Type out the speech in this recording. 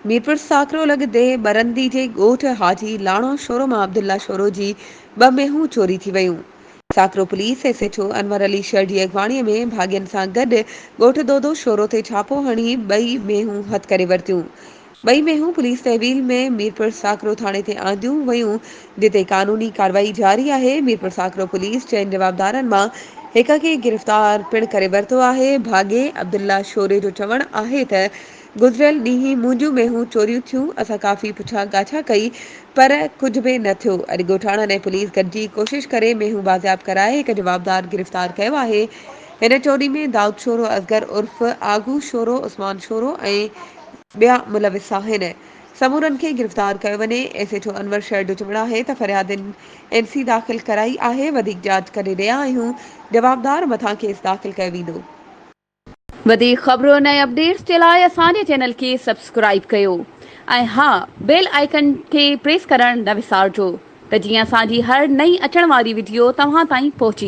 ميرپور ساڪرو لڳ ديهه ٻرندي جي ڳوٺ حاجي لاڻو شورو مان عبدالله شورو جي ٻه مينهون چوري ٿي ويون. Sakro police S H O Anwar Ali Shar جي اڳواڻي ۾ ڀاڳين سان گڏ ڳوٺ دودو شورو تي ڇاپو هڻي ٻئي مينهون هٿ ڪري ورتيون. ٻئي مينهون پوليس تحويل ۾ ميرپور ساڪرو ٿاڻي تي آنديون ويون جتي قانوني ڪارروائي جاري آهي. ميرپور ساڪرو پوليس چئن جوابدارن مان هڪ کي گرفتار پڻ ڪري ورتو آهي. ڀاڳي عبدالله شوري جو چوڻ آهي ته گذريل ڏينهن منهنجون مينهون چوريون ٿيون، اسان ڪافي پڇا ڳاڇا ڪئي پر ڪجهه به نه ٿيو، اڄ ڳوٺاڻن ۽ پوليس گڏجي ڪوشش ڪري مينهون بازياب ڪرائي هڪ جوابدار گرفتار ڪيو آهي، هن چوري ۾ دائود شورو، اصغر عرف آغو شورو، عثمان شورو ۽ ٻيا ملوث آهن، سمورن کي گرفتار ڪيو وڃي، ايس ايڇ او انور شر جو چوڻ آهي ته فريادين اين سي داخل ڪرائي آهي، وڌيڪ جاچ ڪري رهيا آهيون، جوابدار مٿان ڪيس داخل ڪيو ويندو. وڌيڪ خبرن ۽ اپڊيٽس جي لاء اسان جي چينل کي سبسڪرائيب ڪيو ۽ ها بيل آئيڪن کي پريس ڪرڻ نه وسارجو ته جيئن اسان جي هر نئين اچڻ واري وڊيو توهان تائين پهچي.